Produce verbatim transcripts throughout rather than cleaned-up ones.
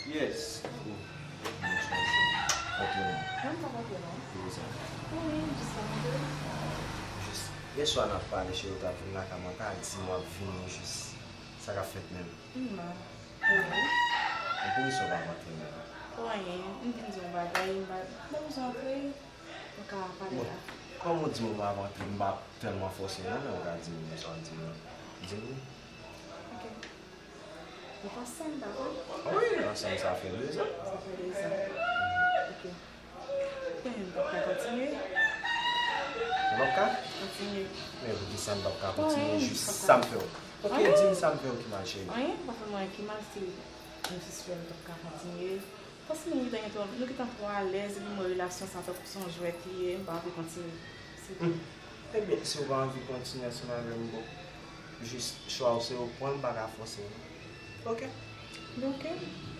Yes. Mwen chwazi. Ok, non. Mwen pa konprann non. Wi, jis la mwen te. Jis yè swa n ap pale, cheri, w t ap vin lakay mwen, w ta di m w ap vini jis. Sa k ap fèt menm? Mma. Wi. Mwen pou sa w pa rantre menm. Pou anyen, m vin di yon bagay, m pa, m pa bezwen antre. Ou ka pale la. Kòm ou di m ou pa rantre, m pa tèlman fòse non, men ou ka di m sa w di m nan. Di m wi. Ok. Nou pa ansanm, dakò? Wi, ansanm sa fè de zan. Sa fè de zan. Ok. Ebyen, nou p ap ka kontinye? Nou p ap ka? Kontinye. Men poukisa nou p ap ka kontinye? Jis sa m fè w. Ok, di m sa m fè w ki mal, cheri. Anyen pa fè mwen anyen ki mal, si nou sispann, nou p ap ka kontinye. Paske nou gentan, nou gentan twò alèz, epi mwen relasyon sa tankou se yon jwèt li ye, m pa anvi kontinye. Se tou. Ebyen, si w pa anvi kontinye ansanm avè m, bon, jis chwa w se ou pran, m pa ka fòse w non. Ok? Ebyen, ok.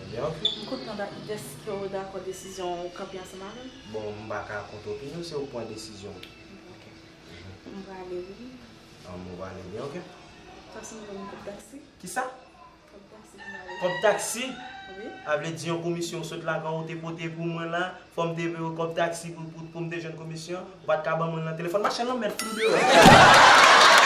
Ebyen, ok. M kontan da-, dèske w dakò desizyon w kanpe ansanm avè m. Bon, m pa ka kont opinyon w, se ou pran desizyon w. Ok. M prale wi. An, m prale byen, ok. Sa se yon kòb taksi. Kisa? Kòb taksi pou m ale. Kòb taksi? Wi. A vle di yon komisyon w sot lakay ou te pote pou mwen la, fò m te peye w kòb taksi pou, pou, pou m te jwenn komisyon an? Ou pa t ka ban mwen l nan telefòn? Machann lan mèt fout ou deyò.